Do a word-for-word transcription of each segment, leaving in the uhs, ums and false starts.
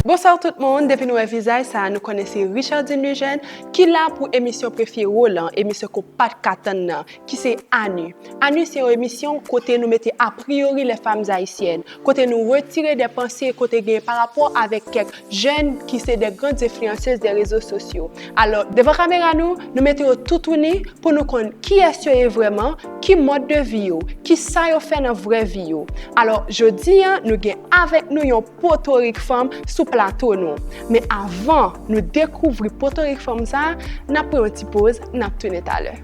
Bonswa tout moun, depi nou wè vizaj sa, nou konnen se Richardine Lejeune ki la pou emisyon prefere w lan, emisyon ke w pa t ka tann nan, ki se Anu. Anu se yon emisyon kote nou mete a priori les femmes haïtiennes, kote nou retire de panse kote gen pa rapò avèk kèk jèn ki se de grandes influenceuses de rezo sosyo. Alò, devan kamera nou, nou mete yo toutouni pou nou konn kiyès yo ye vrèman, ki mòd de vi yo, ki sa yo fè nan vrè vi yo. Alò, jodi a, nou gen avèk nou yon potorik fanm sou plato nou. Men avan nou dekouvri potorik fanm sa a, n ap pran yon ti poz, n ap tounen talè.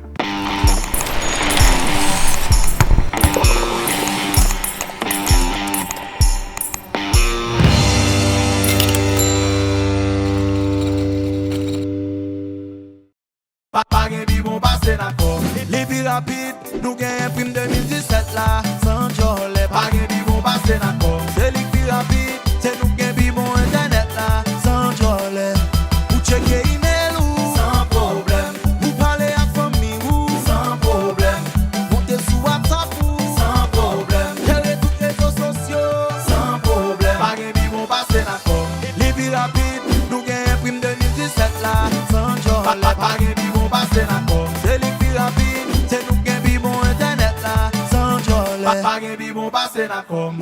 Pa, pa gen pi bon pase Nacom. Li, li pi rapid, nou genyen prim de mil disèt la, san djòlè. Pa gen pi bon pase Nacom. Se li k pi rapid, se nou k gen pi bon entènèt la, san djòlè. Ou tcheke imèl ou, san pwoblèm. Ou pale ak fanmi ou, san pwoblèm. Monte sou WhatsApp ou, san pwoblèm. Jere tout rezo sosyo, san pwoblèm. Pa gen pi bon pase Nacom. Li pi rapid, nou genyen prim de mil disèt la, san djòlè. Pa, pa, pa gen pi bon pase Nacom. Se li k pi rapid, se nou k gen pi bon entènèt la, san djòlè. Pa, pa gen pi bon pase Nacom.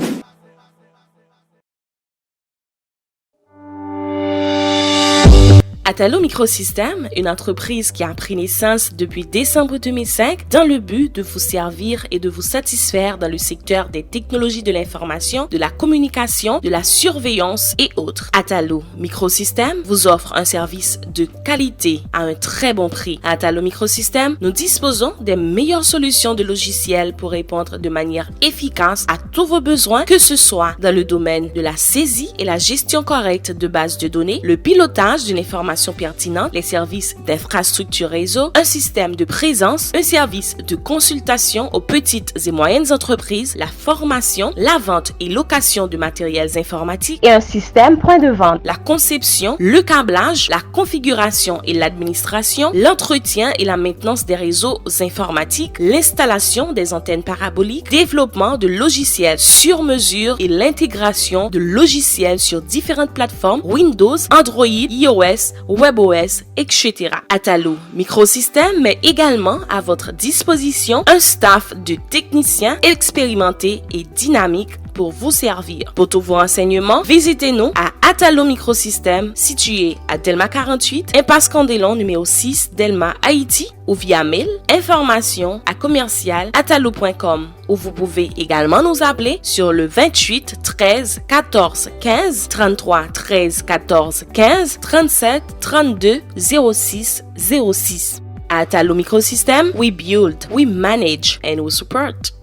Atalo Microsystème, une entreprise qui a pris naissance depuis décembre deux mille cinq dans le but de vous servir et de vous satisfaire dans le secteur des technologies de l'information, de la communication, de la surveillance et autres. Atalo Microsystème vous offre un service de qualité à un très bon prix. À Atalo Microsystème, nous disposons des meilleures solutions de logiciels pour répondre de manière efficace à tous vos besoins, que ce soit dans le domaine de la saisie et la gestion correcte de bases de données, le pilotage d'une information pertinente, les services d'infrastructure réseau, un système de présence, un service de consultation aux petites et moyennes entreprises, la formation, la vente et location de matériels informatiques et un système point de vente, la conception, le câblage, la configuration et l'administration, l'entretien et la maintenance des réseaux informatiques, l'installation des antennes paraboliques, développement de logiciels sur mesure et l'intégration de logiciels sur différentes plateformes Windows, Android, iOS, WebOS, et cetera. Atalo Microsystème met également à votre disposition un staff de techniciens expérimentés et dynamiques pour vous servir. Pour tous vos renseignements, visitez-nous à Atalo Microsystème, situé à Delma quarante-huit, impasse Candelon, numéro six, Delma, Haïti, ou via mail, information à commercial atalo point com. Ou vous pouvez également nous appeler sur le vingt-huit treize quatorze quinze, trente-trois treize quatorze quinze, trente-sept trente-deux zéro six zéro six. At Atalo Microsystème, we build, we manage, and we support.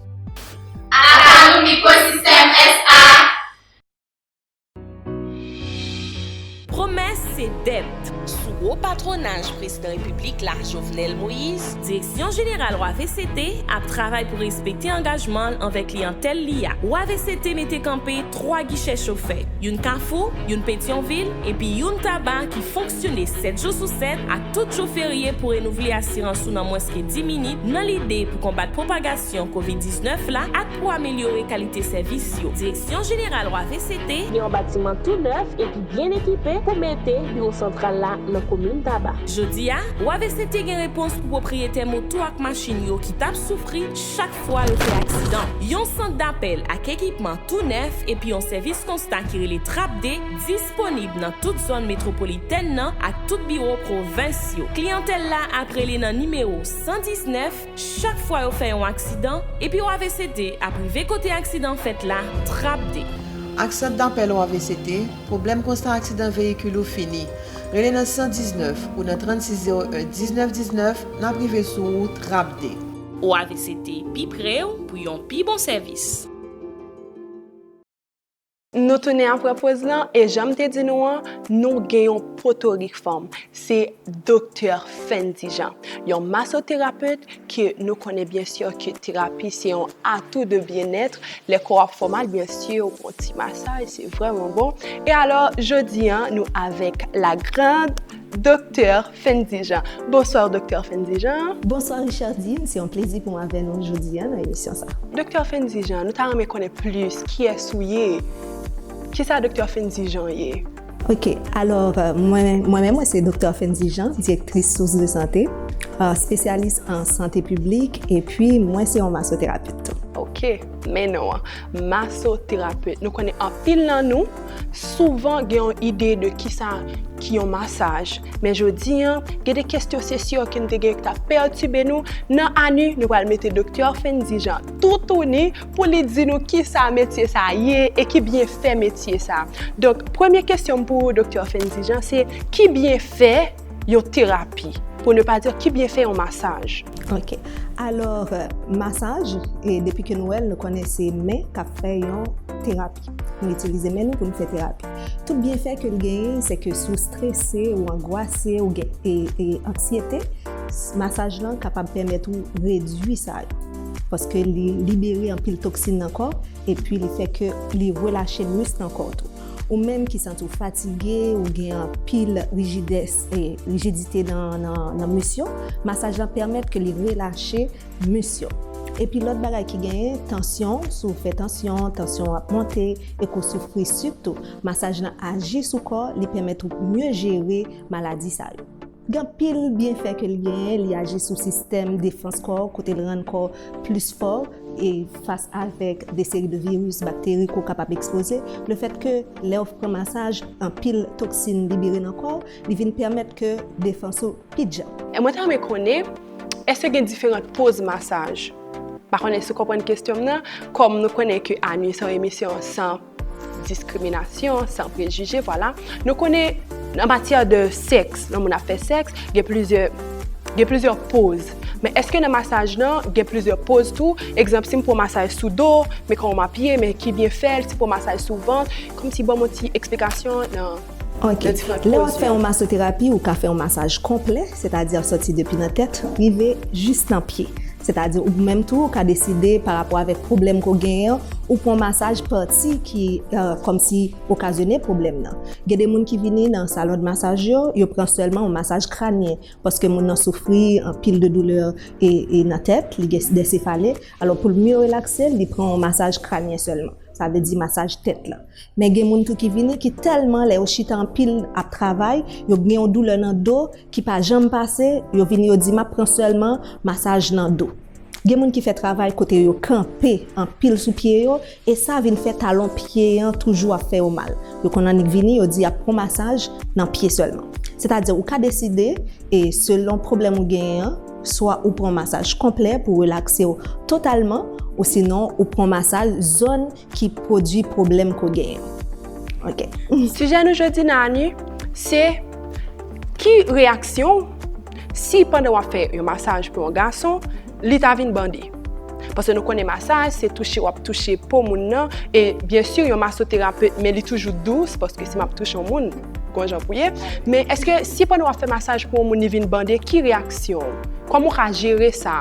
Atalo Microsystème S A. Pwomès se dèt. Sou wo patwonaj Prezidan Repiblik la, Jovenel Moïse, Direksyon Jeneral W A V C T ap travay pou respekte angajman l anvè kliyantèl li a. W A V C T mete kanpe twa gichè chofè, youn Kafou, youn Petyonvil, epi youn Taba ki fonksyone sèt jou sou sèt ak tout jou ferye pou renouvle asirans ou nan mwens ke dis minit nan lide pou konbat pwopagasyon kovid diznèf la ak pou amelyore kalite sèvis yo. Direksyon Jeneral W A V C T gen yon batiman tou nèf epi byen ekipe pou mete biwo santral la nan komin Taba. Jodi a, W A V C T gen repons pou pwopriyetè moto ak machin yo ki t ap soufri chak fwa yo fè aksidan. Yon sant dapèl ak ekipman tou nèf epi yon sèvis konsta ki rele Trapde disponib nan tout zòn metwopolitèn nan ak tout biwo pwovens yo. Kliyantèl la ap rele nan nimewo san diznèf chak fwa yo fè yon aksidan, epi W A V C T ap rive kote aksidan fèt la, Trapde. Ak sant dapèl W A V C T, pwoblèm konsta aksidan veyikil ou fini. Rele nan san diznèf ou nan trannsis zewo en diznèf diznèf, n ap rive sou ou, Trapde. W A V C T pi pre w pou yon pi bon sèvis. Nou tounen apre poz lan, e jan m te di nou an, nou gen yon potorik fanm. Se Doktè Fendy Jean, yon masoterapet ke nou konnen byen si ke terapi se yon atou de byenèt. Lè kò w ap fè w mal, byen si, yon ti masaj, se vrèman bon. E alò, jodi a, nou avèk la grande Doktè Fendy Jean. Bonsoir, Doktè Fendy Jean. Bonswa, Richardine. Se yon plezi pou mwen avè nou jodi a nan emisyon sa. Doktè Fendy Jean, nou ta renmen konnen plis kiyès ou ye. Kisa Doktè Fendy Jean ye? Ok, alò, euh, mwen, mwen menm, mwen se Doktè Fendy Jean, direktris Source de Santé, euh, espesyalis an sante piblik, epi mwen se yon masoterapet tou. Ok, men non an, masoterapet. Nou konnen anpil nan nou, souvan gen yon ide de kisa ki yon masaj. Men jodi an, gen de kesyon se si ki nou te gen ki ta pètibe nou. Nan Annie, nou pral mete Doktè Fendy Jean toutouni pou li di nou kisa metye sa ye e ki byenfè metye sa. Donk, premye kesyon m pou ou, Doktè Fendy Jean, se ki byenfè yon terapi? Pou ne pa di ki byenfè yon masaj? Ok. Alò, euh, masaj, e depi ke nou wè l, nou konnen se men k ap fè yon terapi. Nou itilize men nou pou nou fè terapi. Tout byenfè ke l genyen, se ke si w strese, ou angwase, ou gen e, e, anksyete, masaj lan kapab pèmèt ou redui sa yo. Paske li libere anpil toksin nan kò, epi li fè ke li relache misk nan kò tou. Ou menm ki santi w fatige, ou gen anpil rijidès e rijidite nan, nan, nan mis yo, masaj lan pèmèt ke li relache mis yo. Epi lòt bagay ki genyen, tansyon, si w fè tansyon, tansyon ap monte, e ke w soufri sik tou, masaj lan aji sou kò, li pèmèt ou mye jere maladi sa yo. Gen anpil byenfè ke l genyen, li aji sou sistèm defans kò w, kote l rann kò w plis fò e fas avèk de seri de viris, bakteri ke w kapab ekspoze. Lefètke lè w pran masaj, anpil toksin libere nan kò w, li vin pèmèt ke defans ou pi djanm. E mwen ta renmen konnen, èske gen diferan poz masaj? M pa konnen si w konprann kesyon m nan, kòm nou konnen ke Annie se yon emisyon san diskriminasyon, san prejije, vwala. Nou konnen, an matyè de sèks, lè moun ap fè sèks, gen plizyè gen plizyè poz. Men èske nan masaj lan, gen plizyè poz tou? Egzanp, si m pran masaj sou do, men kòman m ap ye, men ki byenfè l, si m pran masaj sou vant, kòmsi ban m yon ti eksplikasyon nan Ok. Lè w ap fè yon masoterapi, ou ka fè yon masaj konplè, sètadi sòti depi nan tèt, rive jis nan pye. Sètadi ou menm tou, ou ka deside pa rapò avèk pwoblèm ke w genyen an, ou pran masaj pati ki euh, kòmsi okazyone pwoblèm nan. Gen de moun ki vini nan salon de masaj yo, yo pran sèlman yon masaj kranyen, paske moun nan soufri anpil de doulè e, e nan tèt, li gen de sefale. Alò pou l mye relakse, li pran yon masaj kranyen sèlman. Sa vle di masaj tèt la. Men gen moun tou ki vini ki tèlman lè yo chita anpil ap travay, yo gen yon doulè nan do ki pa janm pase, yo vini yo di m ap pran sèlman masaj nan do. Gen moun ki fè travay kote yo kanpe anpil sou pye yo, e sa vin fè talon pye an toujou ap fè yo mal. Yo konn annik vini, yo di y ap pran masaj nan pye sèlman. Sètadi ou ka deside, e selon pwoblèm ou genyen an, swa ou pran masaj konplè pou relakse w totalman, ou sinon ou pran masaj zòn ki pwodui pwoblèm ke w genyen. Ok. Sijè nou jodi nan Annie, se ki reyaksyon w si pandan w ap fè yon masaj pou yon gason, li ta vin bande? Paske nou konnen masaj, se touche w ap touche po moun nan, e byen si yon masoterapet, men li toujou dous, paske si m ap touche yon moun, gon jan pou ye. Men èske si pandan w ap fè masaj pou yon moun, li vin bande, ki reyaksyon w? Kòman w ka jere sa?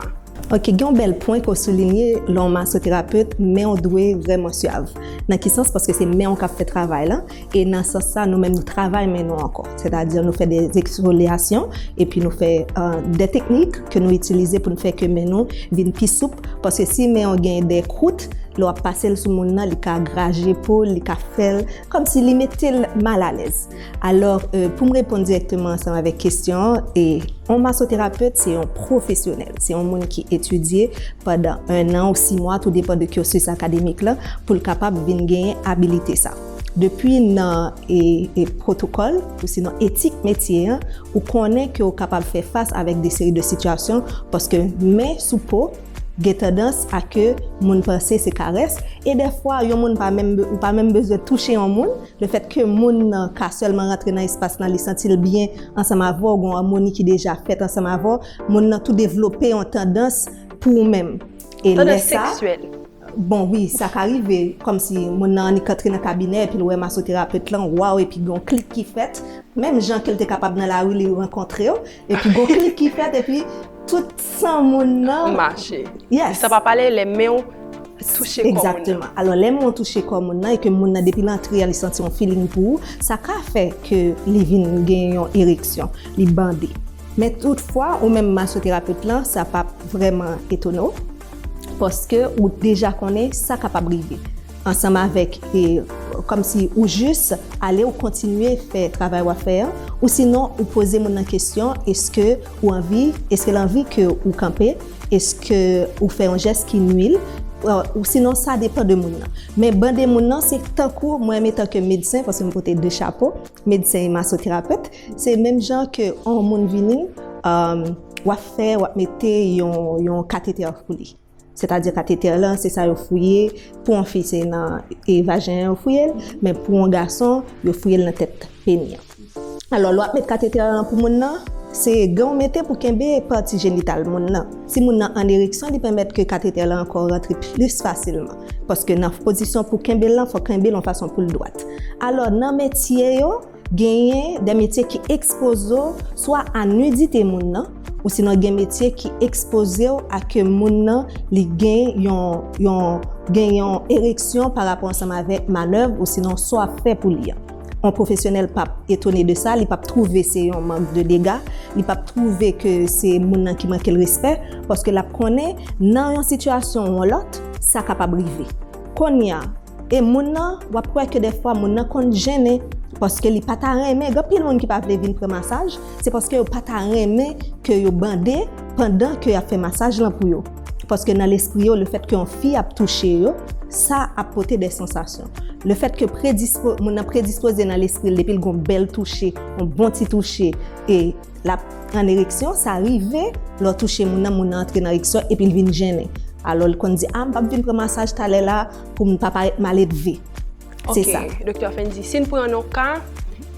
Ok, gen yon bèl pwen ke w soulinye, lè w masoterapet, men w dwe vrèman syav. Nan ki sans? Paske se men w k ap fè travay lan, e nan sans sa, nou menm nou travay men nou ankò. Sètadi nou fè de eksfolyasyon, epi nou fè euh, de teknik ke nou itilize pou nou fè ke men nou vin pi soup. Paske si men w gen de kwout, lè w ap pase l sou moun nan, li ka graje po l, li ka fè l kòmsi li mete l malalèz. Alò, euh, pou m reponn dirèkteman ansanm avèk kesyon an, e yon masoterapet se yon pwofesyonèl, se yon moun ki etidye pandan ennan ou sis mwa, tou depan de cursus akademik lan, pou l kapab vin genyen abilite sa. Depi nan e, e pwotokòl, ou sinon etik metye an, ou konnen ke w kapab fè fas avèk de seri de sitiyasyon, paske men sou po gen tandans a ke moun panse se karès, e dèfwa yon moun pa menm be- ou pa menm bezwen touche yon moun, lefètke moun nan ka sèlman rantre nan espas lan, li santi l byen ansanm avè w, gen yon amoni ki deja fèt ansanm avè w, moun nan tou devlope yon tandans pou ou menm. E lè Tandans sa, seksyèl. Bon, wi, sa ka rive, kòmsi moun nan annik antre nan kabinè, epi l wè masoterapet lan, waw, epi gen yon klik ki fèt, menm jan ke l te kapab nan lari, li rankontre w, epi gen yon klik ki fèt, epi tout san moun nan. Mache. Yes. Sa pa pale, lè men w touche kò moun nan. Egzakteman. Alò, lè men w touche kò moun nan, e ke moun nan, depi l antre a, li santi yon feeling pou ou, sa ka fè ke li vin gen yon ereksyon, li bande. Men toutfwa, ou menm masoterapet lan, sa p ap vrèman etone w, paske ou deja konnen sa kapab rive. Ansanm avèk e, kòmsi ou jis ale, ou kontinye fè travay w ap fè an, ou sinon ou poze moun nan kesyon, èske ou anvi, èske l anvi ke ou kanpe, èske ou fè yon jès ki nui l, ou sinon sa depann de moun nan. Men bande moun nan, se tankou mwen menm antanke medsen, paske m pote de chapo, medsen e masoterapet, se menm jan ke yon moun vini, w ap fè, w ap mete yon, yon katetè pou li. Sètadi katetè lan, se sa yo fouye, pou yon fi, se nan e vajen an yo fouye l, men pou yon gason, yo fouye l nan tèt peni an. Alò, lè w ap met katetè lan pou moun nan, se gen w mete pou kenbe pati jenital moun nan. Si moun nan an ereksyon, li pèmèt ke katetè lan ankò rantre plis fasilman. Paske nan pozisyon pou kenbe l lan, fò kenbe l yon fason pou l dwat. Alò, nan metye yo, genyen de metye ki ekspoze w swa a nidite moun nan, ou sinon gen metye ki ekspoze w a ke moun nan li gen yon, yon, gen yon ereksyon pa rapò ansanm avèk manèv ou sinon sa w ap fè pou li an. Yon pwofesyonèl p ap etone de sa, li p ap twouve se yon mank de dega, li p ap twouve ke se moun nan ki manke l respè, paske l ap konnen nan yon sitiyasyon ou yon lòt, sa kapab rive. Kounye a, e moun nan, w ap wè ke dèfwa moun nan konn jennen, paske li pa ta renmen, gen anpil moun ki pa vle vin pran masaj, se paske yo pa ta renmen ke yo bande pandan ke y ap fè masaj lan pou yo. Paske nan lespri yo, lefèt ke yon fi ap touche yo, sa ap pote de sansasyon. Lefèt ke predispo, moun nan predispoze nan lespri l, depi l gon bèl touche, yon bon ti touche, e l ap an ereksyon, sa rive, lè w touche moun nan, moun nan antre nan ereksyon, epi l vin jennen. Alò, l konn di, a, m p ap vin pran masaj talè la pou m pa parèt maledve. Se sa. Ok, Doktè Fendy, si n pran yon ka,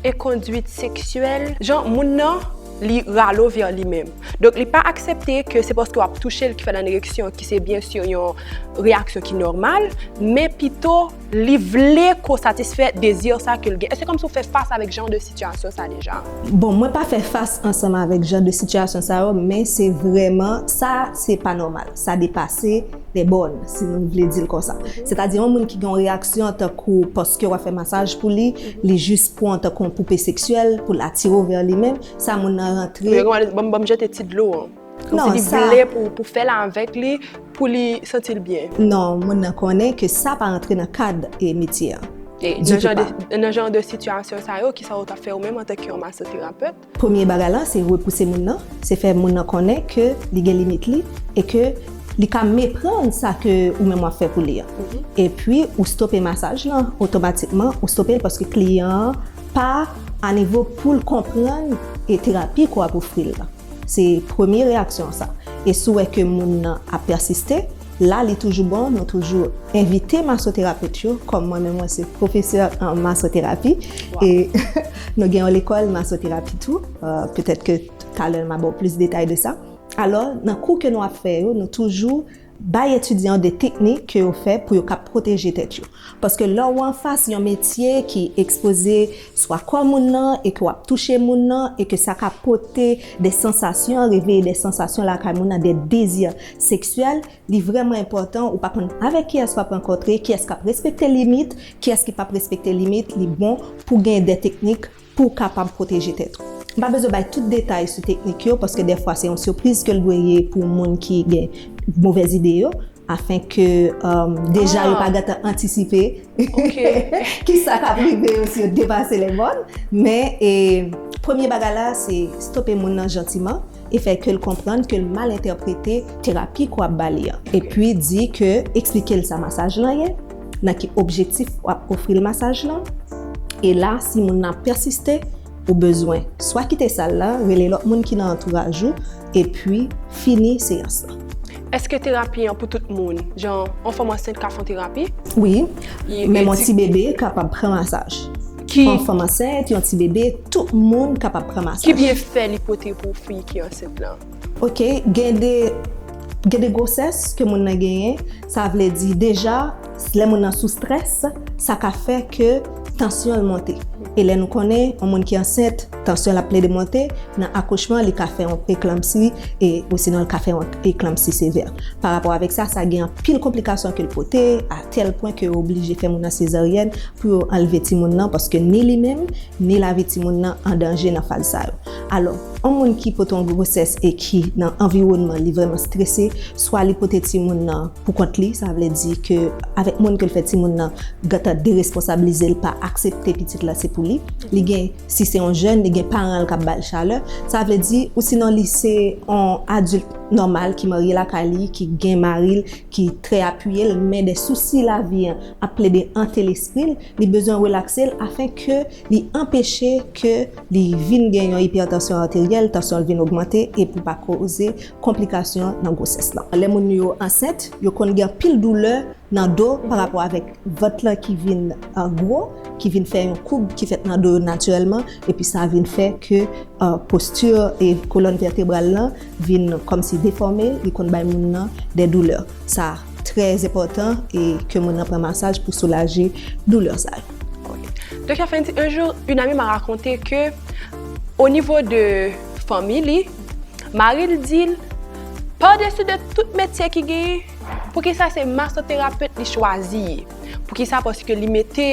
e kondwit seksyèl, jan moun nan, li rale w vè li menm. Donk, li pa aksepte ke se paske w ap touche l ki fè l an ereksyon, ki se byen si yon reyaksyon ki nòmal, men pito, li vle ke w satisfè dezi sa ke l gen. Èske kòmsi w fè fas avèk jan de sitiyasyon sa deja? Bon, mwen pa fè fas ansanm avèk jan de sitiyasyon sa yo, men se vrèman, sa, se pa nòmal. Sa depase de bòn, si nou vle di l konsa. Sètadi, yon moun ki gen yon reyaksyon tankou paske w ap fè masaj pou li, li jis pran w tankou yon poupe seksyèl pou l atire w vè li menm, sa moun nan rantre. Ban m, ban m jete ti dlo an. Kòmsi li vle pou, pou fè l avèk li, pou li santi l byen. Non, moun nan konnen ke sa pa rantre nan kad e metye an. E nan jan de, nan jan de sitiyasyon sa yo, kisa w t ap fè ou menm antanke yon masoterapet? Premye bagay la, se repouse moun nan, se fè moun nan konnen ke li gen limit li e ke li ka meprann sa ke ou menm w ap fè pou li an. Epi, ou stope masaj lan otomatikman, ou stope l paske kliyan an pa a nivo pou l konprann e terapi ke w ap ofri l lan. Se premye reyaksyon sa. E si w wè ke moun nan ap pèsiste, la li toujou bon, nou toujou envite masoterapet yo, kòm mwen menm mwen se pwofesè an masoterapi, e nou gen yon lekòl masoterapi tou, petèt ke talè m a ba w plis detay de sa. Alò, nan kou ke nou ap fè yo, nou toujou bay etidyan yo de teknik ke yo fè pou yo ka pwoteje tèt yo. Paske lè w anfas yon metye ki ekspoze swa kò moun nan e ke w ap touche moun nan e ke sa ka pote de sansasyon, reveye de sansasyon lakay moun nan, de dezi seksyèl, li vrèman enpòtan ou pa konn avèk kiyès w ap rankontre, kiyès k ap respekte limit, kiyès ki p ap respekte limit, li bon pou gen de teknik pou w kapab pwoteje tèt ou. M pa bezwen bay tout detay sou teknik yo, paske dèfwa se yon sipriz ke l dwe ye pou moun ki gen movèz ide yo, afen ke, um, deja yo pa gentan antisipe kisa k ap rive yo si yo depase lè bòn. Men, e, premye bagay la, se stope moun nan jantiman e fè ke l konprann ke l mal entèprete terapi ke w ap ba li an. Epi di ke, eksplike l sa masaj lan ye, nan ki objektif w ap ofri l masaj lan. E la, si moun nan pèsiste, ou bezwen swa kite sal la, rele lòt moun ki nan antouraj ou, epi fini seyans lan. Èske terapi an pou tout moun? Jan, yon fanm ansent ka fè yon terapi? Wi, menm yon ti bebe kapab pran masaj. Yon fanm ansent, yon ti bebe, tout moun kapab pran masaj. Ki byenfè li pote pou fi ki ansent lan? Ok, gen de, gen de gwosès ke moun nan genyen, sa vle di deja, lè moun nan sou strès, sa ka fè ke tansyon l monte. E lè nou konnen, yon moun ki ansent, Tansyon l ap plede monte, nan akouchman, li ka fè yon eklanpsi, e, ou sinon l ka fè yon eklanpsi sevè. Pa rapò avèk sa, sa gen anpil konplikasyon ke l pote, a tèl pwen ke yo oblije fè moun nan sezaryèn pou yo anlve timoun nan, paske ni li menm, ni lavi timoun nan an danje nan faz sa yo. Alò, yon moun ki pote yon gwosès e ki nan anviwònman li vrèman strese, swa li pote timoun nan pou kont li, sa vle di ke avèk moun ke l fè timoun nan, gentan deresponsabilize l, pa aksepte pitit la se pou li. Li gen, si se yon jèn, li gen paran l k ap ba l chalè. Sa vle di, ou sinon li se yon adilt nòmal ki marye lakay li, ki gen mari l, ki trè apiye l, men de sousi lavi an ap plede ante lespri l, li bezwen relakse l afen ke li anpeche ke li vin gen yon ipètansyon ateryèl, tansyon l vin ogmante, epi pa koze konplikasyon nan gwosès lan. Lè moun yo ansent, yo konn gen anpil doulè nan do pa rapò avèk vant lan ki vin, uh, gwo, ki vin fè yon koub ki fèt nan do yo natirèlman, epi sa vin fè ke, uh, posti e kolòn vètebral lan vin kòmsi defòme, li konn bay moun nan de doulè. Sa trè enpòtan e ke moun nan pran masaj pou soulaje doulè sa yo. Ok. Doktè Fendy, un jour, une amie m'a raconté que au niveau de famille, li, mari l di l, pa desi de tout metye ki genyen, poukisa se masoterapet li chwazi ye? Poukisa? Paske li mete,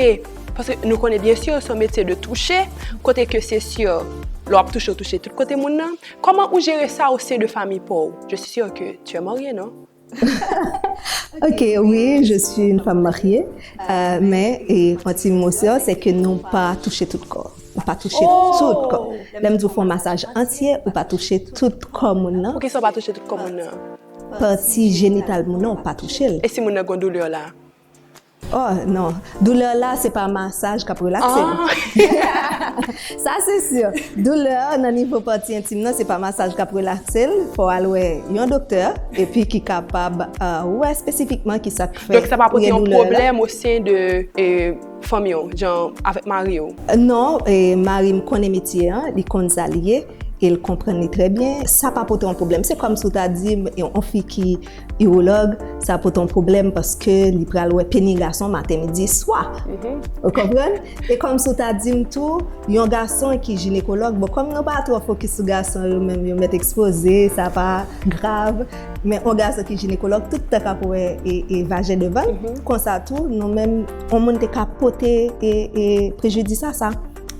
paske nou konnen byen si se yon metye de touche, kote ke se si lè w ap touche, w touche tout kote moun nan. Kòman ou jere sa au sein de famille pa w? Je suis sûre que tu es marié, non? Ok, oui, je suis une femme mariée, euh, men, e, yon ti mo sè, se ke nou pa touche tout kò. Ou pa touche tout kò. Lè m di w fè yon masaj antye, ou pa touche tout kò moun nan. Poukisa w pa touche tout kò moun nan? Pati jenital moun nan, ou pa touche l. E si moun nan gen doulè la? Oh, non. Doulè la, se pa masaj k ap relakse l. Sa, se si. Doulè nan nivo pati entim nan, se pa masaj k ap relakse l. Fò w al wè yon doktè, epi ki kapab, uh, wè espesifikman ki sa k fè. Donk, sa pa pote yon pwoblèm au sein de, e, fanmi w, jan avèk mari w? Non, e, mari m konnen metye an, li konn sa l ye, e l konprann li trè byen. Sa pa pote yon pwoblèm. Se kòmsi w ta di m, yon fi ki iwològ, sa pote yon pwoblèm paske li pral wè peni gason maten, midi, swa. Ou konprann? E kòmsi w ta di m tou, yon gason ki jinekològ, bon, kòm nou pa twò fokis sou gason yo menm, yo mèt ekspoze, sa pa grav. Men yon gason ki jinekològ, tout tan k ap wè e, e vajen devan l. Konsa tou, nou menm, yon moun te ka pote e, e prejidis a sa.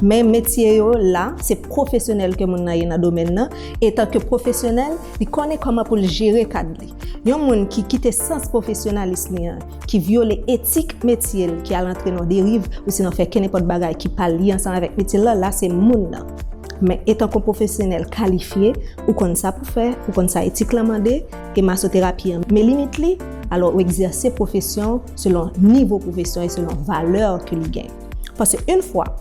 Men metye yo la, se pwofesyonèl ke moun nan ye nan domèn nan. Etanke pwofesyonèl, li konnen kòman pou l jere kad li. Yon moun ki kite sans pwofesyonalis li an, ki vyole etik metye l, ki al antre nan deriv, ou sinon fè kenenpòt bagay ki pa lye ansanm avèk metye l la, la se moun nan. Men etanke yon pwofesyonèl kalifye, ou konn sa pou fè, ou konn sa etik lan mande, e masoterapi an men limit li, alò ou egzèse pwofesyon w selon nivo pwofesyon e selon valè ke li genyen. Paske yon fwa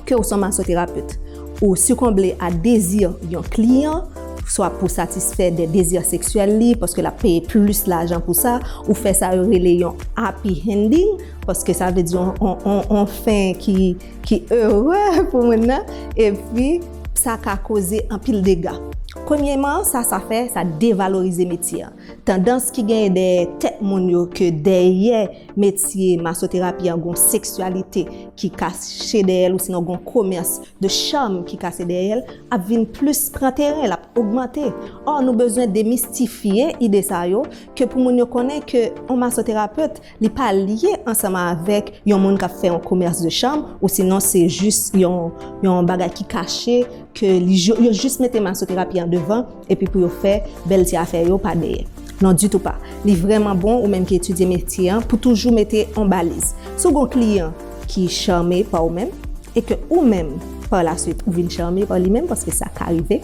ke ou se yon masoterapet, ou sikonble a dezi yon kliyan, swa pou satisfè de dezi seksyèl li, paske l ap peye plis lajan pou sa, ou fè sa yo rele yon happy ending, paske sa vle di yon, yon, yon, yon fen ki, ki ere pou moun nan, epi sa ka koze anpil dega. Premyèman, sa, sa fè, sa devalorize metye an. Tandans ki genyen dèyè tèt moun yo ke dèyè metye masoterapi an gon seksyalite ki kache dèyè l, ou sinon gon komès de cham ki kache dèyè l, ap vin plis pran teren, l ap ogmante. Ò, nou bezwen demistifye ide sa yo, ke pou moun yo konnen ke yon masoterapet, li pa lye ansanm avèk yon moun k ap fè yon komès de cham, ou sinon se jis yon, yon bagay ki kache, ke li, yo jis mete masoterapi an devan, epi pou yo fè bèl ti afè yo pa dèyè. Non, ditou pa. Li vrèman bon, ou menm ki etidye metye an, pou toujou mete yon baliz. Si w gen yon kliyan ki chame pa ou menm, e ke ou menm, pa la swit, ou vin chame pa li menm, paske sa ka rive.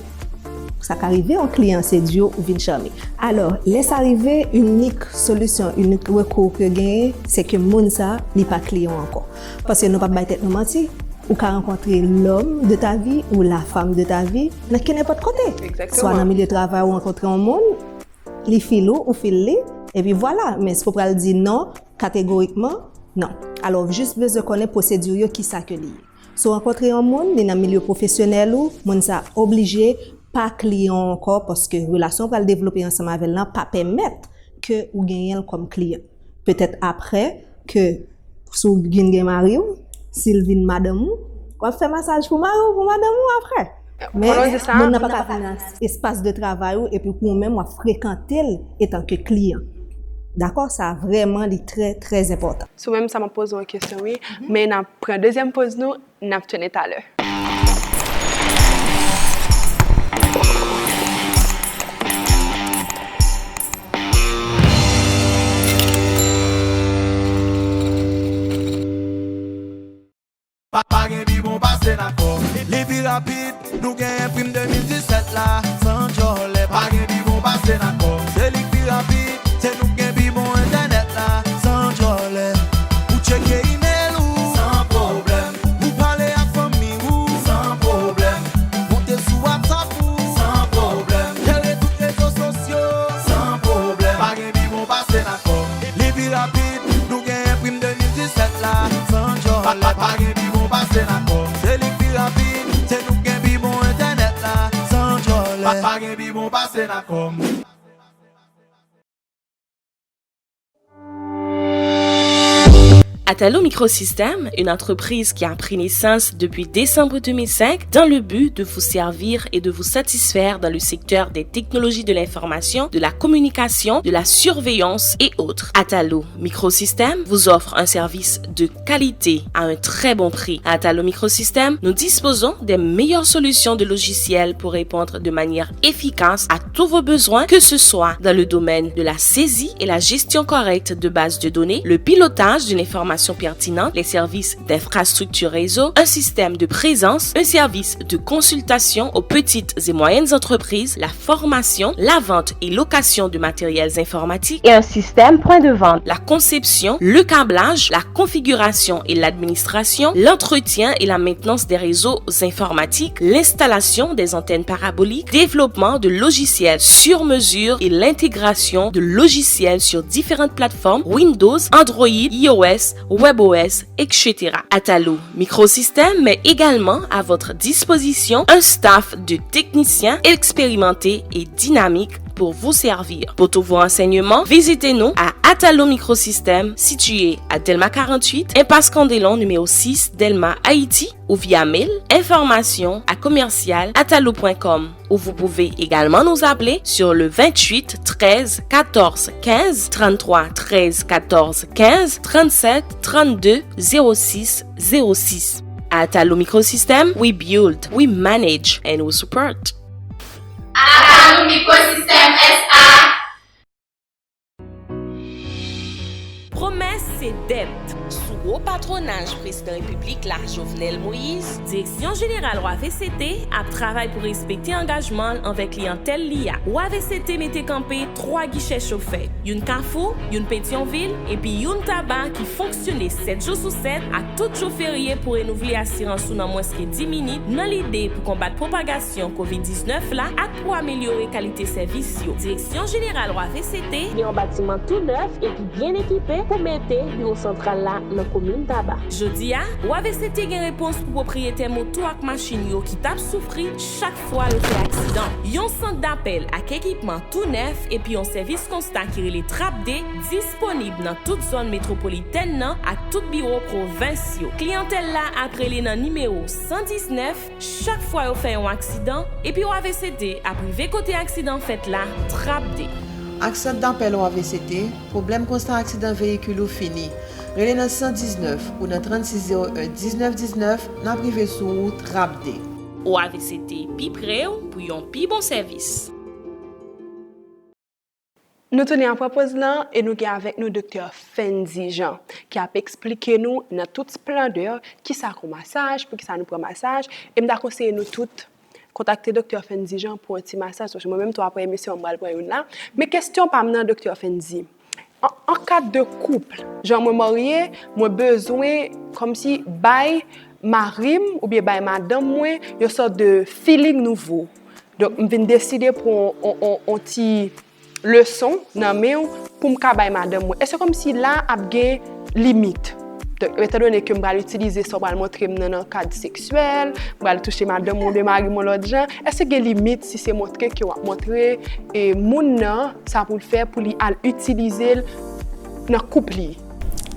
Sa ka rive, yon kliyan sedui w, ou vin chame. Alò, lè sa rive, inik solisyon, inik rekou ke genyen, se ke moun sa, li pa kliyan w ankò. Paske nou p ap bay tèt nou manti, ou ka rankontre l'homme de ta vie ou la femme de ta vie nan kenenpòt kote. Swa nan milye travay ou rankontre yon moun, li fil ou, ou fil li, epi vwala. Men si w pral di non, kategorikman, non. Alò, w jis bezwen konnen pwosedi yo, kisa ke li ye. Si w rankontre yon moun, li nan milye pwofesyonèl ou, moun sa oblije pa kliyan w ankò, paske relasyon w pral devlope ansanm avè l lan pa pèmèt ke ou genyen l kòm kliyan. Petèt aprè ke si w vin gen mari w, si l vin madanm ou, W ap fè masaj pou mari w, pou madanm ou apre. Men, moun nan pa ka vin nan espas de travay ou, epi pou ou menm, w ap frekante l etanke kliyan. Dakò? Sa vrèman, li trè, trè enpòtan. Sou menm sa, m ap poze w yon kesyon, wi. Men n ap pran dezyèm poz nou, n ap tounen talè. Pa, pa gen pi bon pase Nacom. Li pi rapid, nou genyen prim de mil disèt la, san djòlè. Pa gen pi bon pase Nacom. Se li k pi rapid, se nou k gen pi bon entènèt la, san djòlè. Ou tcheke imèl ou, san pwoblèm. Ou pale ak fanmi ou, san pwoblèm. Monte sou WhatsApp ou, san pwoblèm. Jere tout rezo sosyo, san pwoblèm. Pa gen pi bon pase Nacom. Li pi rapid, nou genyen prim de mil disèt la, san djòlè. Pa, pa, pa gen pi bon pase Nacom. Se li k pi rapid, se nou k gen pi bon entènèt la, san djòlè. Pa, pa gen pi bon pase Nacom. Atalo Microsystème, une entreprise qui a pris naissance depuis décembre deux mille cinq dans le but de vous servir et de vous satisfaire dans le secteur des technologies de l'information, de la communication, de la surveillance et autres. Atalo Microsystème vous offre un service de qualité à un très bon prix. Atalo Microsystème, nous disposons des meilleures solutions de logiciels pour répondre de manière efficace à tous vos besoins, que ce soit dans le domaine de la saisie et la gestion correcte de bases de données, le pilotage d'une information pertinente, les services d'infrastructure réseau, un système de présence, un service de consultation aux petites et moyennes entreprises, la formation, la vente et location de matériels informatiques et un système point de vente, la conception, le câblage, la configuration et l'administration, l'entretien et la maintenance des réseaux informatiques, l'installation des antennes paraboliques, développement de logiciels sur mesure et l'intégration de logiciels sur différentes plateformes Windows, Android, iOS, WebOS, et cetera. Atalo Microsystème met également à votre disposition un staff de techniciens expérimentés et dynamiques pour vous servir. Pour tous vos renseignements, visitez-nous à Atalo Microsystème, situé à Delma quarante-huit, impasse Candelon numéro six, Delma, Haïti, ou via mail, information à commercial atalo point com. Ou vous pouvez également nous appeler sur le vingt-huit treize quatorze quinze, trente-trois treize quatorze quinze, trente-sept trente-deux zéro six zéro six. Atalo Microsystème, we build, we manage, and we support. Atalo Microsystème S A. Pwomès se dèt. Sou wo patwonaj Prezidan Repiblik la, Jovenel Moïse, Direksyon Jeneral W A V C T ap travay pou respekte angajman l anvè kliyantèl li a. W A V C T mete kanpe twa gichè chofè, youn Kafou, youn Petyonvil, epi youn Taba, ki fonksyone sèt jou sou sèt ak tout jou ferye pou renouvle asirans ou nan mwens ke dis minit, nan lide pou konbat pwopagasyon kovid diznèf la ak pou amelyore kalite sèvis yo. Direksyon Jeneral W A V C T gen yon batiman tou nèf epi byen ekipe pou mete biwo santral la nan komin Taba. Jodi a, W A V C T gen repons pou pwopriyetè moto ak machin yo ki t ap soufri chak fwa yo fè aksidan. Yon sant dapèl ak ekipman tou nèf epi yon sèvis konsta ki rele Trapde disponib nan tout zòn metwopolitèn nan ak tout biwo pwovens yo. Kliyantèl la ap rele nan nimewo san diznèf chak fwa yo fè yon aksidan, epi W A V C T ap rive kote aksidan fèt la, Trapde. Ak sant dapèl W A V C T, pwoblèm konsta aksidan veyikil ou fini. Rele nan san diznèf ou nan trannsis zewo en diznèf diznèf, n ap rive sou ou, Trapde. W A V C T pi pre w pou yon pi bon sèvis. Nou tounen apre poz lan e nou gen avèk nou Doktè Fendy Jean, ki ap eksplike nou nan tout splandè kisa k yon masaj, poukisa nou pran masaj, e m ta konseye nou tout kontakte Doktè Fendy Jean pou yon ti masaj, paske mwen menm tou apre emisyon an m pral pran youn la. Men kesyon pa m nan, Doktè Fendy, an, an kad de koup, jan mwen marye, mwen bezwen kòmsi bay mari m oubyen bay madanm mwen yon sòt de feeling nouvo. Donk, m vin deside pran on, on, on ti leson nan men w pou m ka bay madanm mwen. Èske kòmsi la ap gen limit? Donk, etandone ke m pral itilize sa w pral montre m nan, nan kad seksyèl, m pral touche madanm mwen oubyen mari m yon lòt jan, èske gen limit si se montre ke w ap montre, e, moun nan sa pou l fè pou li al itilize l nan koup li?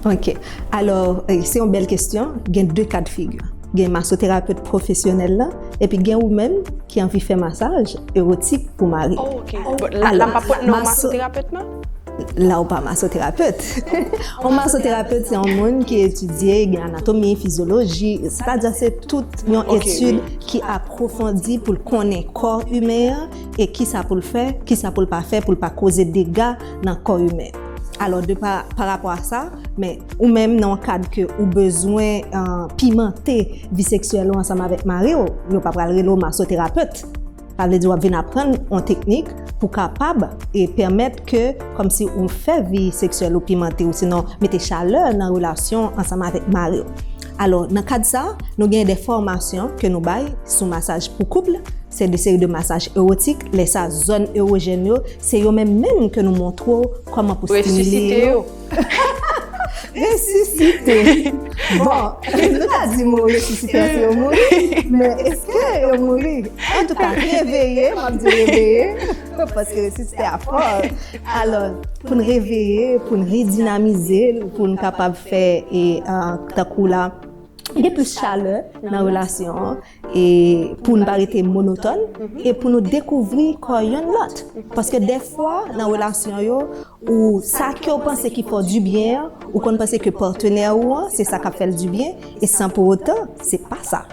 Ok. Alò, e, se yon bèl kesyon. Gen de ka de figi. gen masoterapet pwofesyonèl lan, epi gen ou menm ki anvi fè masaj ewotik pou mari w. Oh, ok. Bon, la, la m pa pran non masoterapet nan? La ou pa masoterapet. Yon masoterapet se yon moun ki etidye gen anatomi, fizyoloji, sètadi se tout yon etid ki apwofondi pou l konnen kò imen an e kisa pou l fè, kisa pou l pa fè pou l pa koze dega nan kò imen. Alò, de pa, pa rapò a sa, men ou menm nan yon kad ke ou bezwen uh, pimante vi seksyèl ou ansanm avèk mari w, yo pa pral rele w masoterapet. Sa vle di w ap vin aprann yon teknik pou kapab e pèmèt ke kòmsi ou fè vi seksyèl ou pimante ou sinon mete chalè nan relasyon ansanm avèk mari w. Alò, nan kad sa, nou gen de fòmasyon ke nou bay sou masaj pou koup, se de seri de masaj ewotik, lè sa zòn ewojèn yo, se yo menm menm ke nou montre w kòman pou stimile yo. Resisite yo. Resisite. Bon, nou ta di mo resisite se yo mouri, men eske yo mouri? Antouka, reveye, m ap di reveye, paske resisite a fò. Alò, pou n reveye, pou n redinamize l, pou n kapab fè e uh, tankou la, gen plis chalè nan relasyon an e pou n pa rete monotòn e pou nou dekouvri kò yonn lòt. Paske dèfwa nan relasyon yo, ou sa ke w panse ki fè w dibyen an, ou konn panse ke patnè ou an se sa k ap fè l dibyen e san pou otan se pa sa.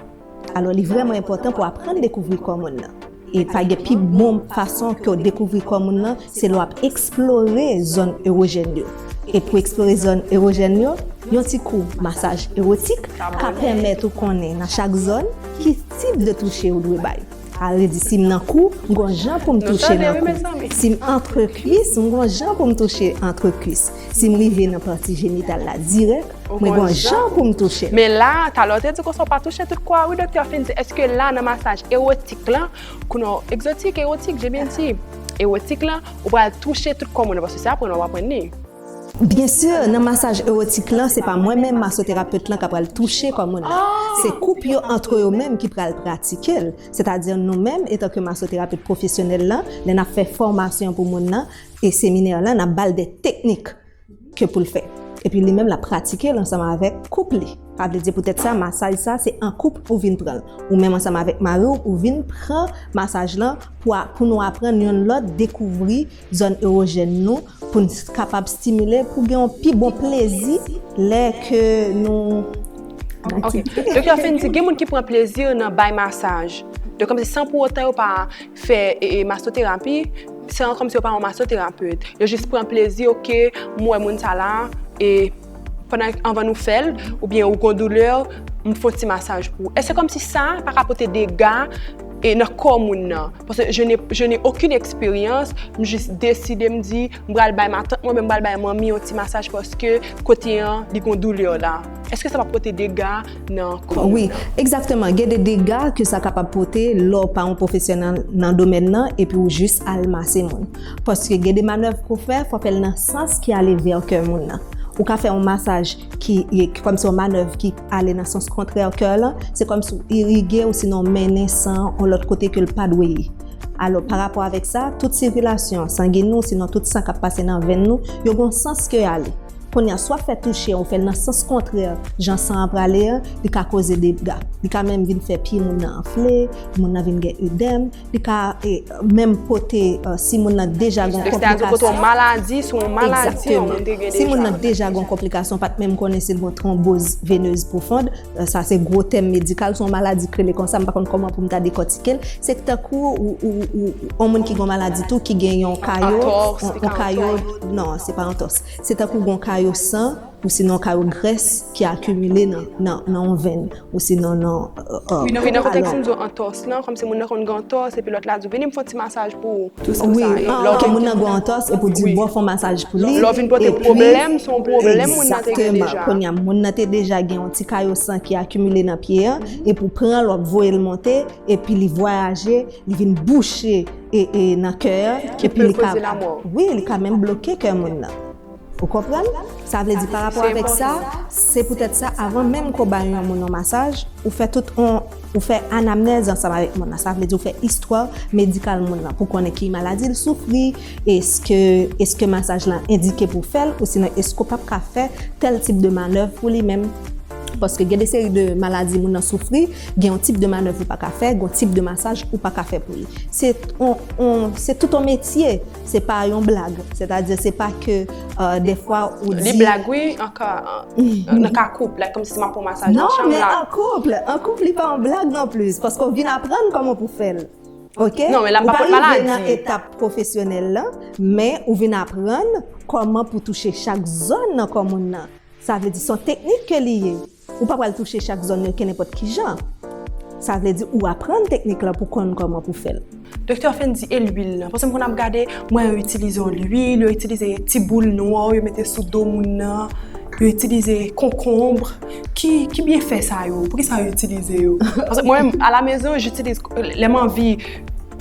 Alò li vrèman enpòtan pou aprann dekouvri kò moun nan. E pa gen pi bon fason ke w dekouvri kò moun nan se lè w ap eksplore zòn ewojèn yo. E pou eksplore zòn ewojèn yo, yon ti kou masaj ewotik ka pèmèt ou konnen nan chak zòn ki tip de touche ou dwe bay. Sa vle di si m nan kou, m gon jan pou m touche nan kou. Si m antre kwis, m gon jan pou m touche antre kwis. Si m rive nan pati jenital la dirèk, mwen gon jan pou m touche l. Men la, talè w te di konsa w pa touche tout kò a wi, doktè Fenty. Èske la nan masaj ewotik lan, kounye a egzotik, ewotik, j'ai bien dit, ewotik lan, ou pral touche tout kò moun nan, paske se aprann w ap aprann li. Byen si, nan masaj ewotik lan, se pa mwen menm masoterapet lan k ap pral touche kò moun nan. Se koup yo antre yo menm ki pral pratike l. Sètadi nou menm, etanke masoterapet pwofesyonèl lan, lè n ap fè fòmasyon pou moun nan, e seminè lan, n ap ba l de teknik ke pou l fè. Epi li menm l ap pratike l ansanm avèk koup li. Sa vle di poutèt sa, masaj sa se an koup ou vin pran l. Ou menm ansanm avèk mari w, ou vin pran masaj lan pou, pou nou aprann yonn lòt dekouvri zòn ewojèn nou, pou n kapab stimile, pou gen yon pi bon plezi lè ke nou. Ok. Doktè Fenty, gen moun ki pran plezi nan bay masaj. Donk, kòmsi san pou otan yo pa fè e, e, masoterapi, se kòmsi yo pa yon masoterapet. Yo jis pran plezi, ok, m wè moun sa la, e pandan anvan nou fè l, oubyen ou gon doulè, m fè yon ti masaj pou ou. Èske kòmsi sa pa ka pote dega e nan kò moun nan? Paske je n'ai, je n'ai aucune expérience, m jis deside m di, m pral bay matant mwen, oubyen m pral bay manmi yon ti masaj paske kote an, li gon doulè la. Èske sa pa pote dega nan kò moun nan? Wi, egzakteman. Gen de dega ke sa kapab pote lè w pa yon pwofesyonèl nan domèn nan epi w jis al mase moun. Paske gen de manèv pou w fè, fò w fè l nan sans ki ale vè kè moun nan. Ou ka fè yon masaj ki, ki kòmsi yon manèv ki ale nan sans kontrè kè lan, se kòmsi w irige ou sinon mennen san yon lòt kote ke l pa dwe ye. Alò, pa rapò avèk sa, tout sikilasyon sangin nou, sinon tout san k ap pase nan venn nou, yo gen yon sans ke y ale. Kounye a, swa fè touche an, ou fè l nan sans kontrè jan san an prale an, li ka koze dega. Li ka menm vin fè pye moun nan anfle, moun nan vin gen edèm, li ka e, menm pote, e, si moun nan deja gen yon konplikasyon. Sètadi pote yon maladi, si yon maladi yon moun te gen deja. Si moun nan deja gen yon konplikasyon, pa t menm konnen si l gen yon tronboz venez pwofond, e, sa se gwo tèm medikal, se yon maladi k rele konsa, m pa konn kòman pou m ta dekòtike l. Se tankou ou, ou, ou, yon moun ki gen yon maladi tou, ki gen yon kayo, yon kayo, non, se pa antòs. Se tankou gon kayo san, ou sinon kayo grès ki akimile nan, nan, nan yon venn, ou sinon nan, e, e, Wi, nan kote si m di w antòs lan, kòmsi moun nan konn gen antòs, epi lòt la di w, vini m fè yon ti masaj pou ou. Wi, ke moun nan gen antòs, epi w di w bon fè yon masaj pou li. Lè w vin pote pwoblèm, se yon pwoblèm moun nan te gen deja. Kounye a, moun nan te deja gen yon ti kayo san ki akimile nan pye an, epi w pran l, w ap voye l monte, epi li vwayaje, li vin bouche e, e nan kè an, epi li ka, wi, li ka menm bloke kè moun nan. Ou konprann? Sa vle di pa rapò avèk sa, se poutèt sa, avan menm ke w bay yon moun yon masaj, ou fè tout yon, ou fè anamnèz ansanm avèk moun nan. Sa vle di ou fè istwa medikal moun nan pou konnen ki maladi l soufri, èske, èske masaj lan endike pou fè l, ou sinon èske w p ap ka fè tèl tip de manèv pou li menm. Paske gen de seri de maladi moun nan soufri, gen yon tip de manèv ou pa ka fè, gen yon tip de masaj ou pa ka fè pou li. Se on, on, se tout yon metye, se pa yon blag. Sètadi, se pa ke euh, dèfwa ou di. Li blag, wi, an ka, nan ka koup, like, kòmsi m ap pran masaj nan chanm la. Non, men an koup, an koup, li pa yon blag non plis, paske w vin aprann kòman pou fè l. Ok? Non, men la pa pot maladi. Ou pa rive nan etap pwofesyonèl la, men ou vin aprann kòman pou touche chak zòn nan kò moun nan. Sa vle di se yon teknik ke li ye. Ou pa pral touche chak zòn nan ke nenpòt ki jan. Sa vle di ou aprann teknik lan pou konn kòman pou fè l. Doktè Fendi, e lwil lan? Paske m konn ap gade, m wè yo itilize yon lwil, yo itilize ti boul nwa, yo mete sou do moun nan, yo itilize konkonb. Ki, ki byenfè sa yo? Poukisa yo itilize yo? Paske mwen menm, alamezon, j'utilise, lè m anvi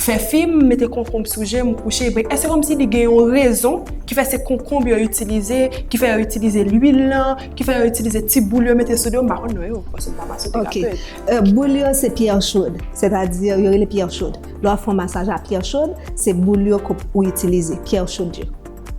fè fi m, mete konkonb sou je m, kouche, brek. Èske kòmsi li gen yon rezon ki fè se konkonb yo itilize, ki fè yo itilize lwil lan, ki fè yo itilize ti boul yo mete sou do yo? M pa konn non yo, paske m pa masoterapeut. Boul yo se pyè chod, sètadi yo rele pyè chod. Lè w ap fè yon masaj a pyè chod, se boul yo ke ou itilize, pyè chod yo.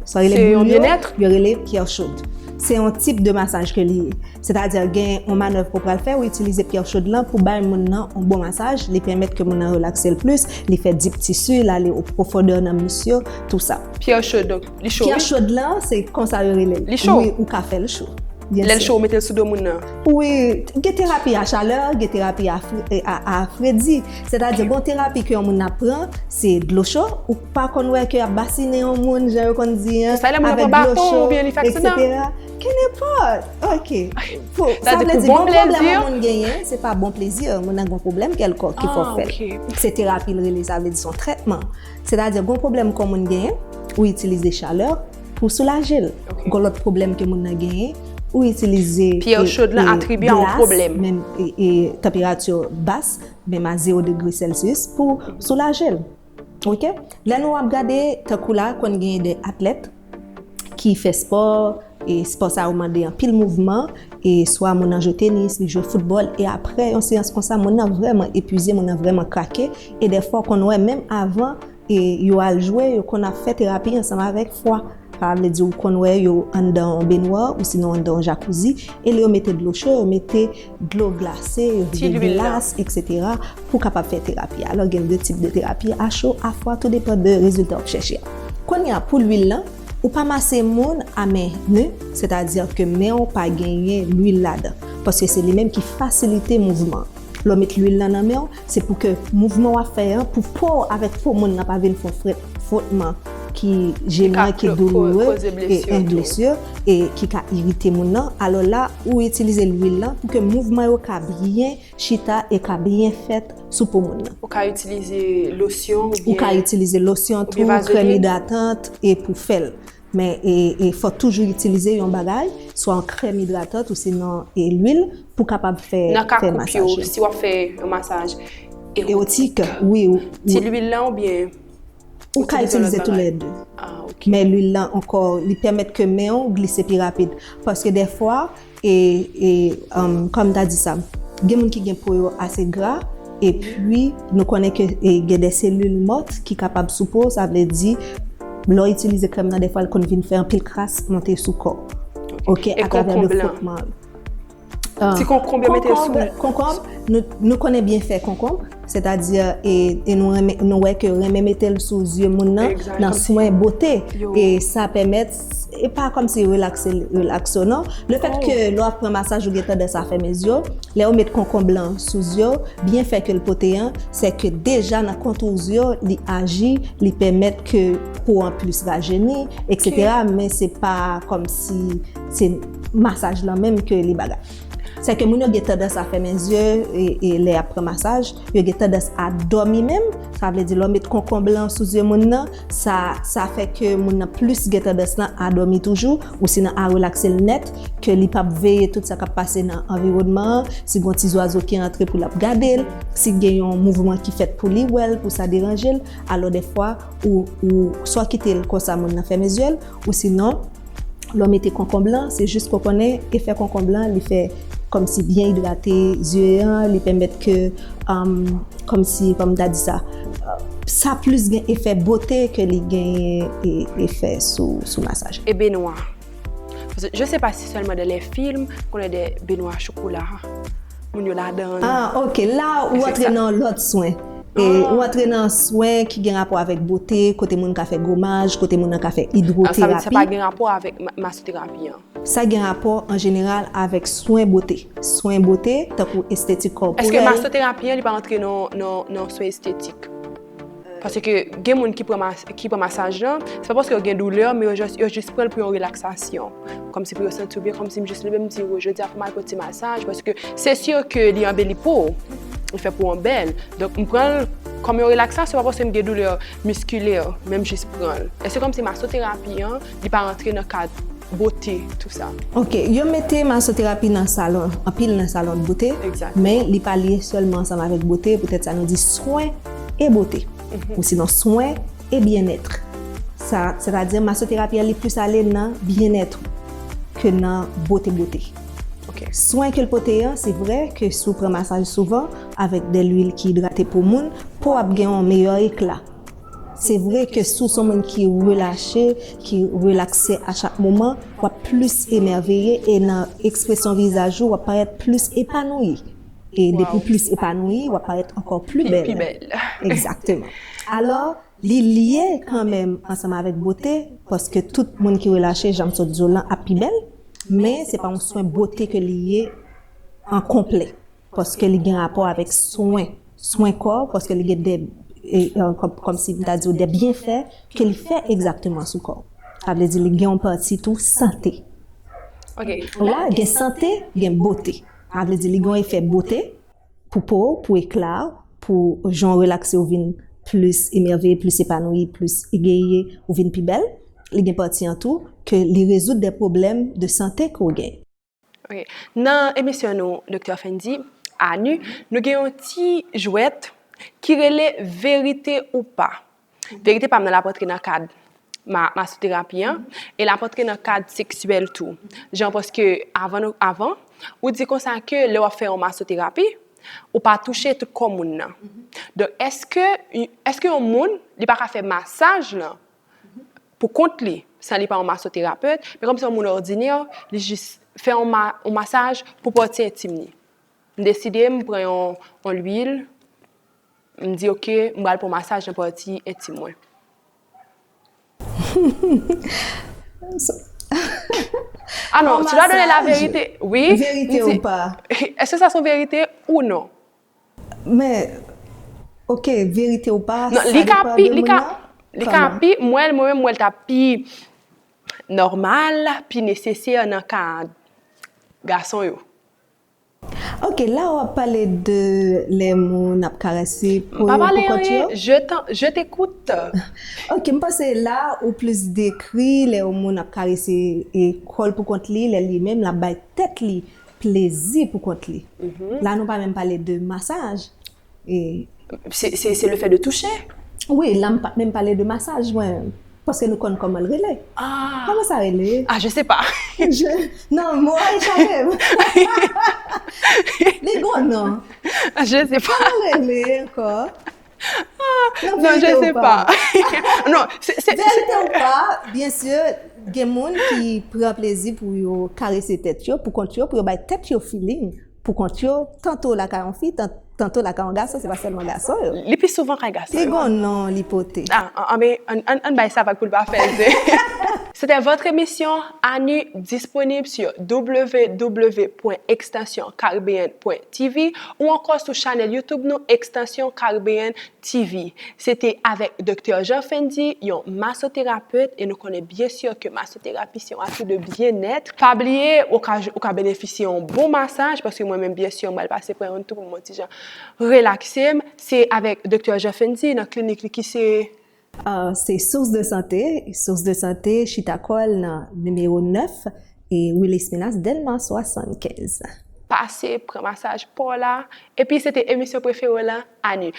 Sa yo rele boul yo, yo rele pyè chod. Se yon tip de masaj ke li ye. Sètadi gen yon manèv ke w pral fè, ou itilize pyè chod lan pou bay moun nan yon bon masaj, li pèmèt ke moun nan relakse l plis, li fè deep tissue, l ale o pwofondè nan mis yo, tou sa. Pyè chod, donk, li cho, wi. Pyè chod lan, se konsa yo rele l. Li cho? Wi, ou ka fè l cho. Lè l cho, ou mete l sou do moun nan? Wi, gen terapi a chalè, gen terapi a fredi. Sètadi gen yon terapi ke yon moun ap pran, se dlo cho, ou pa konn wè ke y ap basinen yon moun, jan yo konn di an, avèk dlo cho, etsetera. Ki nenpòt. Ok. Sa vle di gen yon pwoblèm yon moun genyen, se pa bon plezi, moun nan gen yon pwoblèm kèlkòk ki fè w fè l. Se terapi l rele, sa vle di se yon trètman. Sètadi gen yon pwoblèm kò moun genyen, ou itilize chalè pou soulaje l. Gen lòt pwoblèm ke moun nan genyen, ou itilize pyè chod lan atribye a yon pwoblèm, menm tanperati bas, menm a zewo degre Celsius, pou soulaje l. Ok? Lè nou ap gade, tankou la, konn genyen de atlèt ki fè spò, e spò sa yo mande anpil mouvman, e swa moun nan jwe tenis, li jwe foutbòl, e apre yon seyans konsa, moun nan vrèman epuize, moun nan vrèman krake, e dèfwa w konn wè menm avan e yo al jwe, yo konn ap fè terapi ansanm avèk fwa. Sa vle di ou konn wè yo anndan yon benwa ou sinon anndan yon jakouzi, e lè yo mete dlo cho, yo mete dlo glase, yo vide glas, etsetera, pou kapab fè terapi a. Alò, gen de tip de terapi, a cho, a fwa, tou depann de rezilta w ap chèche a. Kounye a, pou lwil lan, ou pa mase moun a men nu, sètadi ke men w pa genyen lwil ladan, paske se li menm ki fasilite mouvman an. Lè w met lwil lan nan men w, se pou ke mouvman w ap fè an, pou po w avèk po moun nan pa vin fè yon frot-, frotman ki jenan, ki douloure, e en blesi, e ki ka irite moun nan. Alò la, ou itilize lwil lan pou ke mouvman yo ka byen chita e ka byen fèt sou po moun nan. Ou ka itilize losyon oubyen... Ou ka itilize losyon tou, krèm idratant e pou fè l. Men e, e fò toujou itilize yon bagay, swa yon krèm idratant ou sinon e lwil pou kapab fè, fè masaj yo. Nan ka koup yo, si w ap fè yon masaj ewotik, wi, ti lwil lan oubyen ou ka itilize toulède. Men lwil lan ankò, li pèmèt ke men w glise pi rapid. Paske dèfwa, e, e um, kòm m ta di sa, gen moun ki gen po yo ase gra, epi nou konnen ke e, gen de selil mòt ki kapab sou po, sa vle di lè w itilize krèm nan, dèfwa l konn vin fè anpil kras monte sou kò w. Ok, atravè de frotman. Ti konkonb yo mete sou. Konkonb, nou, nou konnen byen fè konkonb. Sètadi, e, e nou renmen, nou wè ke renmen mete l sou zye moun nan, nan swen bote. E sa pèmèt, e pa kòmsi relakse, relakse w non. Lefètke lè w ap pran masaj, ou gen tandans a fèmen zye w. Lè yo met konkonb lan sou zye w, byenfè ke l pote an, se ke deja nan kontou zye w, li aji, li pèmèt ke po an plis rajeni, etsetera. Men se pa kòmsi se masaj lan menm ke li bagay. Se ke moun yo gen tandans a fèmen zye, e, e lè y ap pran masaj, yo gen tandans a dòmi menm. Sa vle di lè w met konkonb lan sou zye moun nan, sa, sa fè ke moun nan plis gen tandans lan a dòmi toujou, ou sinon a relakse l nèt, ke li p ap veye tout sa k ap pase nan anviwònman an, si gen yon ti zwazo ki antre pou l ap gade l, si gen yon mouvman ki fèt pou li wè l, pou sa deranje l, alò dèfwa, ou, ou swa kite l konsa moun nan fèmen zye l, ou sinon, lè w mete konkonb lan, se jis ke w konnen efè konkonb lan, li fè kòmsi byen idrate zye an, li pèmèt ke, um, kòmsi, kòm m ta di sa, uh, sa plis gen efè bote ke li gen e, efè sou, sou masaj. E benwa. Je sais pas si seulement dans les films qu'on a des baignoires chocolat. Moun yo ladan. Ah, ok. La, ou antre nan lòt swen. E ou antre nan swen ki gen rapò avèk bote, kote moun ka fè gomaj, kote moun nan ka fè idwoterapi. Sa vle di sa pa gen rapò avèk masoterapi an? Sa gen rapò an jeneral avèk swen bote. Swen bote, tankou estetik kòporèl. Èske masoterapi an, li pa antre nan swen estetik? Paske gen moun ki pran, ki pran masaj lan, se pa paske yo gen doulè, men yo jis, yo jis pran l pou yon relaksasyon. Kòmsi pou yo santi yo byen, kòmsi m jis leve m di, jodi a fò m al pran ti masaj, paske se si ke li anbeli po w, li fè po w anbèl. Donk, m pran l kòm yon relaksasyon, pa paske m gen doulè miskilè, men m jis pran l. Èske kòmsi masoterapi an, li pa rantre nan kad bote, tou sa? Ok, yo mete masoterapi nan salon, anpil nan salon de bote, men li pa lye sèlman ansanm avèk bote, poutèt sa nou di swen e bote, ou sinon swen e byennèt. Sa, sètadi masoterapi a li plis ale nan byennèt ou ke nan bote bote. Swen ke l pote an, se vre ke si w pran masaj souvan avèk de lwil ki idrate po moun, po w ap gen yon meyè ekla. Se vre ke si w se yon moun ki relache, ki relakse a chak moman, w ap plis emèveye e nan ekspresyon vizaj ou, w ap parèt plis epanouyi. E depi w plis epanouyi, w ap parèt ankò pli bèl. Pli bèl. Egzakteman. Alò, li lye kanmenm ansanm avèk bote, paske tout moun ki relache, jan m sot di w lan, ap pi bèl, men se pa yon swen bote ke li ye an konplè. Paske li gen rapò avèk swen, swen kò, paske li gen de, e, e, kòm, kòmsi m ta di w, de byenfè ke li fè egzakteman sou kò. Sa vle di li gen yon pati tou sante. Ok. La, gen sante, gen bote. Sa vle di li gen yon efè bote pou po, pou ekla, pou jan w relakse ou vin plis emèveye, plis epanouyi, plis egeye, ou vin pi bèl. Li gen pati an tou ke li rezoud de pwoblèm de sante ke w gen. Ok. Nan emisyon nou, Doktè Fendy, Anu, nou gen yon ti jwèt ki rele Verite ou pa. Verite pa m nan l ap antre nan kad ma, masoterapi an, e l ap antre nan kad seksyèl tou. Jan paske avan, nou, avan, ou di konsa ke lè w ap fè yon masoterapi, ou pa touche tout kò moun nan. Donk, èske, èske yon moun, li pa ka fè masaj lan pou kont li, san li pa yon masoterapet, men kòmsi yon moun òdinè, li jis fè yon ma-, yon masaj pou pati entim li. M deside, m pran yon, yon lwil, m di, ok, m pral pran masaj nan pati entim mwen. Ah non, tu dois donner la vérité. Oui. Verite ou pa? Est-ce que ça c'est vérité ou non? Men, ok, verite ou pa, non, sa li ka depann pi, de li moun ka, nan. Li ka kòman? Pi, mwen, mwen menm, mwen, l ta pi nòmal, pi nesesè nan ka gason yo. Ok, la w ap pale de lè moun ap karese po yo pou kont yo? M pa pale anyen, je t'en, je t'écoute. Ok, m panse la ou plis dekri lè yon moun ap karese e kò l pou kont li, lè li menm l ap bay tèt li plezi pou kont li. La, nou pa menm pale de masaj. E Se, se, se le fait de toucher? Wi, la m pa menm pale de masaj, mwen. Paske nou konn kòman l rele. Ah. Kòman sa rele? Ah, je sais pas. Je, non, mo a echape m. Li gon non. Je sais pas. Kòman l rele ankò? Ah, non, je sais pas. Non, se, se, verite ou pa, byen si, gen moun ki pran plezi pou yo karese tèt yo, pou kont yo, pou yo bay tèt yo feeling, pou kont yo, tanto lakay yon fi, tan-, tanto lakay yon gason, se pa sèlman gason yo. Li pi souvan kay gason yo. Li gon non li pote. Ah, ah, ah, men, ann, ann, ann bay sa vag pou l pa fè l. C'était votre émission Anu, disponible sur w w w point extension caribéenne point t v ou encore sur chanel YouTube nou Extension Caribéenne T V. Se te avèk Doktè Jean Fendy, yon masoterapet, e nou konnen byen si ke masoterapi se yon atout de byennèt. Pa bliye, ou ka, ou ka benefisye yon bon masaj, paske mwen menm, byen si, mwen pral pase pran youn tou pou mwen ti jan relakse m. Se avèk Doktè Jean Fendy nan klinik li ki se Ah, se Source de Santé. Source de Santé chita kò l nan nimewo nèf e Willis Minas, Dèlma swasannkenz. Pase, pran masaj pa w la. Epi se te emisyon prefere w lan, Anu.